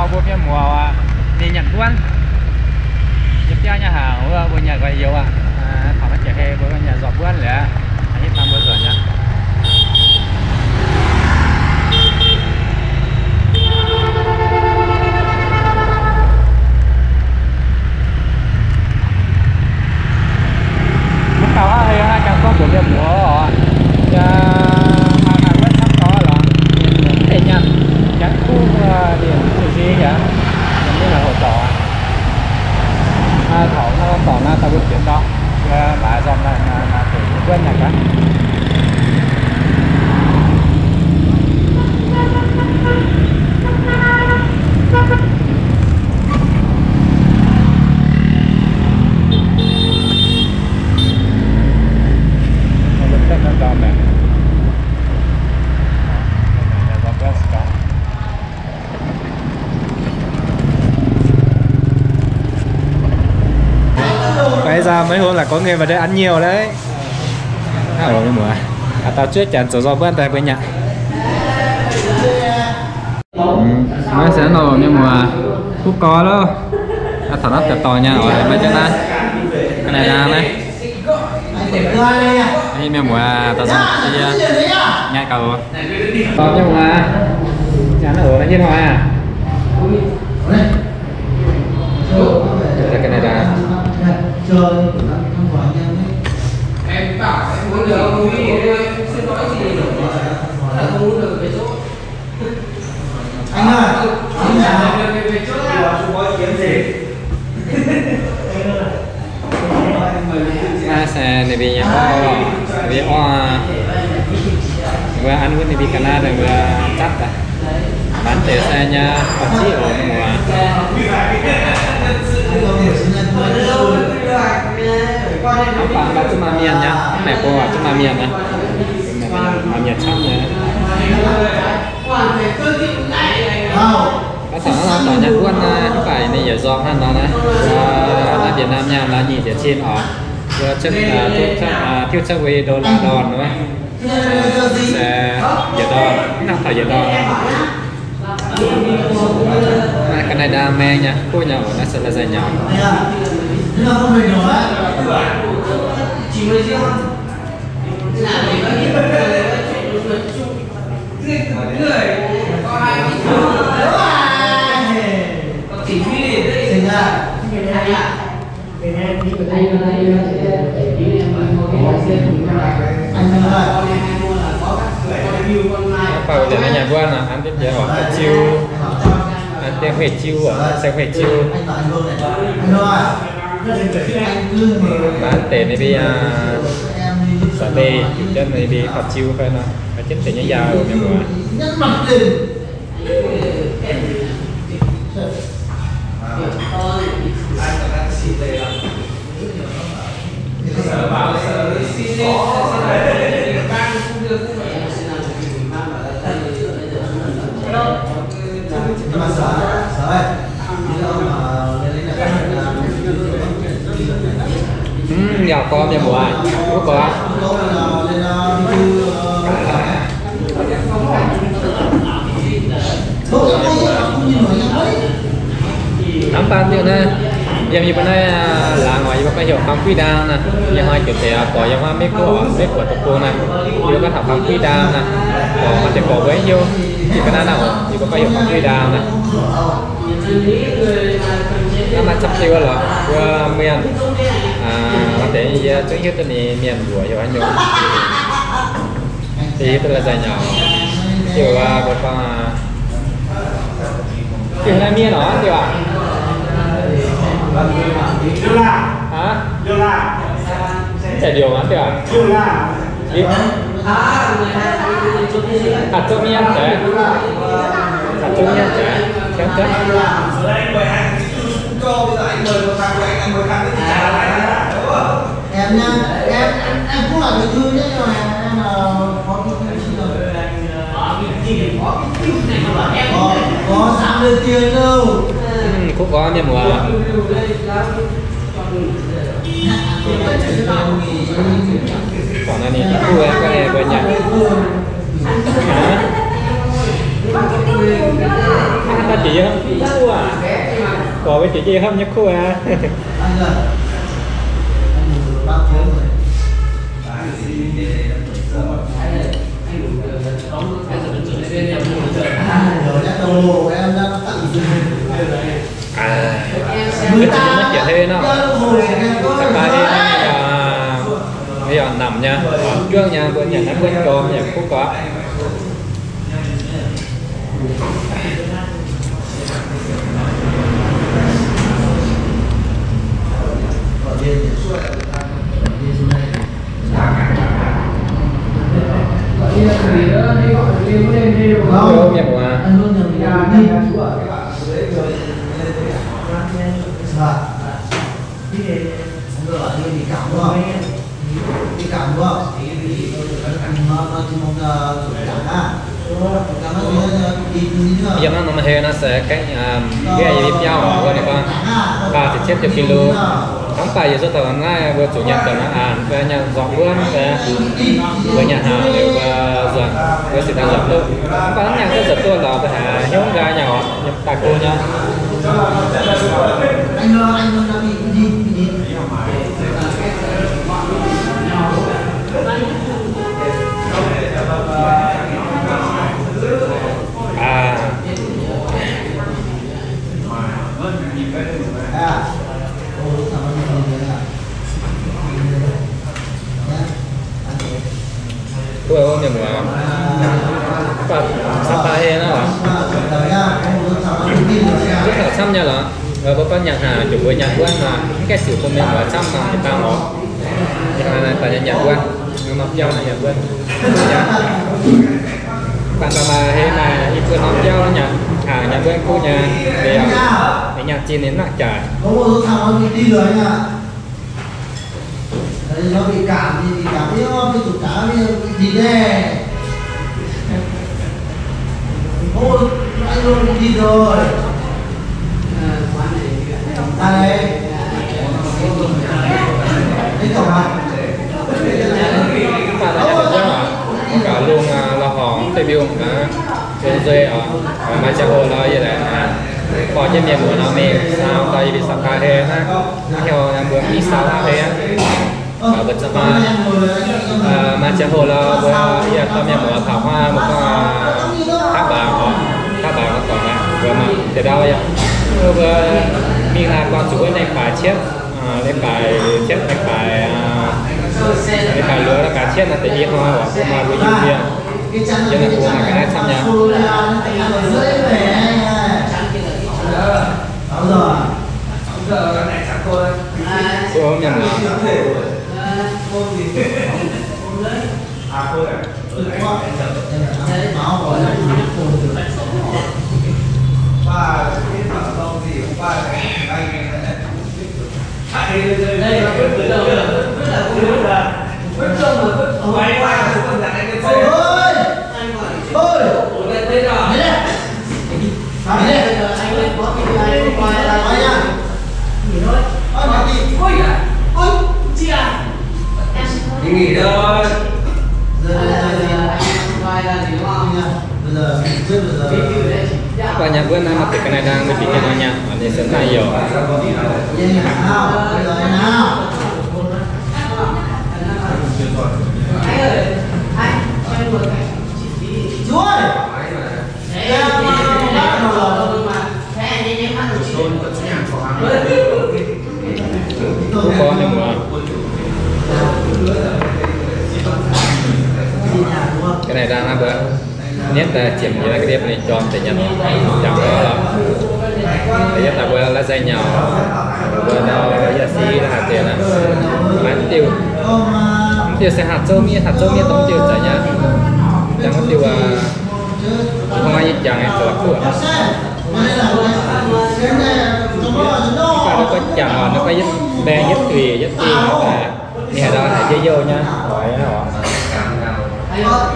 Mbuo mienh muoz ninh nyanc mbuonv, yiem biauv nyei hnaangx wuov mbuo nyanc gau youz aqv. Taux naaiv jiex hei mbuo nyanc zorqv mbuonv liuz, ih hnoi mbuo nzuonx nyei. Mv kaux hnangv haaix nor jangx gorngv mbuox mienh muoz oc. Yaac maaih haaix wuov camv gorx lorqc, mienh muoz mv deix nyanc, jangx kuv, liemh kuv ziex yaac mienh mv haaix hoc dorngc aqv. Taux naaiv dorngc naaiv daaih mbuo jiex ndortv, mbuo maaiz nzormc naaiv deix mbuo nyanc gaax. Bây giờ mấy hôm là có người vào đây ăn nhiều đấy. Aa, muoz, aa, taux zuov janx zoux nzormc mbuonv daaih mbuo nyanc. Maiv se nor mienh muoz, kuv gorx loh. Taux naaiv deix dorngx nyei oc, maiv jienv naaiv. Ga'naaiv naaiv. Mienh muoz, dorh nzormc yie nyaanh gaax oc. Dorh mienh muoz, nyaanh naaiv oc, naaiv hietv hnoi aqv. Ga'naaiv naaiv. Naaiv se ninh mbuo nyei orv, ninh mbuo orv, mbuo an wuov ninh mbuo ga'naaiv daaih mbuo zatv daaih. Mv deix se nyei, orv ziqv oc, mienh muoz. Mv baac mbuo zuqc maaih mienh nyei, mv baac mbuo zuqc maaih mienh nyei. Maaih mienh camv nyei. Naaiv taux naaiv nor, taux nyanc buonv naaiv, mv baac ninh yietc nzorng hnangv nor naaiv. Naaiv Việt Nam nyaanh naaiv nyic ziepc cin oc. Mbuo cuotv, cuotv, cuotv wuov đô la ndorn wuov. Se yietc ndorn, mv nangc taux yietc ndorn. Naaiv ga'naaiv ndaang maeng nyei, kuv nyei oc, naaiv se la'zai nyaux. Naaiv baac nyanc buonv naaiv, an deix jiex oc, haaix ziu, an deix hueic ziu oc, se hueic ziu. Naaiv deix ninh mbuo, aa, sa deix, jienv ninh mbuo fac ziu fai nor, jienv deix nyei yaac mienh muoz. Hm, yaac gorngv mienh muoz, wuov gorngv. Hnamv baan diuh naaiv, yiem yie mbuo naaiv laangz oc, yie mbuo gorngv heuc Faam Guiv Ndaang naaiv. Yie hnoi ziouc deix gorx yiem wuov Meiv Guoqv, Meiv Guoqv deic-bung naaiv, yie mbuo gorngv taux Faam Guiv Ndaang naaiv. Gorx maaih deix gorx mbuo hiuv, yie mbuo naaiv naaiv oc, yie mbuo gorngv heuc Faam Guiv Ndaang naaiv. Naaiv maaih camv diuh lorqc, mbuo mienh, aa, maaih deix yie zungv hiuv duqv ninh mienh mbuox heuc haaix nyungc. Yie hiuv duqv la'zai nyaux. Diuh aqv, mbuo gorngv aqv. Diuh naaiv mienh oc, diuh aqv. Haaix? Mv zeiz ndiouc aqv, diuh aqv. Hatc zouv mienh deix. Hatc zouv mienh deix. Ciangv duqv. Hm, kuv gorx mienh muoz. Gorngv naaiv ninh kuv gorngv mbuo nyanc. Hnangv naaiv Jiex yie hnamv kuv aqv. Gorx mbuo jiex yie hnamv nyei kuv aqv. Aa, mbuo zinh maiv jiex hei nor, da'baav hei nor, yaac namc nyei, juangv nyei, mbuo nyanc naaiv mbuo jorm yaac kuv gorx. Yiem naaiv norm hei nor se gaengh, aa, nqaih yiem biauv wuov, ninh gorngv faah ziepc cietv jauv-gi-lu. Mv baac yie zuov taux naaiv mbuo zuqc nyanc daaih naaiv, aa, mbuo nyanc nzormc wuov, mbuo nyanc haaix liuz mbuo nzuonx, mbuo sienx daaih nzuonx duqv. Mv baac hnangv nyanc duqv nzuonx duqv lorz mbuo haiz hnyouv nqaai nyei oc, yiem daaih go nyei. Mbuo mienh muoz, mv baac camv nyei lorqc. Mbuo taux camv nyei lorqc. Mbuo gorngv nyanc haaix, jomc mbuo nyanc wuov nor, mv gaengh ziouc bun mienh muoz camv nor, yietc dangh oc. Daaih nyanc wuov, norm jauv nyanc wuov. Mv baac daaih maaih hei maaih i buo norm jauv nyanc haaix, nyanc wuov kuv nyei, ninh nyanc zinh ninh mangc jaaix. Mv baac naaiv nyanc wuov oc, mv gaax lungh, aa, lauh horngc mv deix mbiungc aqv. Nzuonx nzuih oc, maaih ziangh hoc nor yie laengz, aa, borqv jienv mienh muoz nor mingh saau daaih yie mingh saau ga'hlen aqv. Hnangv heuc mbuo mingh saau ga'hlen aqv. Mbuo zuqc maaih, aa, maaih ziangh hoc nor mbuo yie dorh mienh muoz taux huaav mbuo gorngv, aa, kaav mbaangc oc, kaav mbaangc oc, gorngv aqv, mbuo maaih deix ndau yaac, mbuo mingh naaiv buangh zuqc wuov nqa'haav baaic cietv, aa, nqa'haav baaic cietv, nqa'haav baaic, aa, nqa'haav baaic luoqc, nqa'haav baaic cietv naaiv deix i hnoi oc, mbuo maaih mbuo yiem yie. Yiem naaiv mbuo maaih ga'naaiv camv nyei. Mbuo mienh muoz. Mv baac nyanc wuov naaiv maaih deix ga'naaiv-ndaang mbuo bieqc jienv nor nyanc, ninh se naaiv yoc. Mbuo gorngv nyei muoz. Ga'naaiv-ndaang naaiv mbuo nietv daaih ziemx nyei naaiv ga'ndiev ninh jorm deix nyanc jangx gorv lorqc. Yietv daaih mbuo la'zai nyauc, mbuo ndau yaac si haaix deix naaiv. Maiv diuh, mv diuh se hatc zouv miev, hatc zouv miev dongh mv diuh za'gengh nyei. Jangx wuov diuh aac, hnoi yie jangx zoux la'kuqv. Mv baac nor gorngv jangx oc, nor gorngv yietv mbaeng yietv duih yietv dingh daaih, ninh haaix ndau haiz jienv youh nyei oc.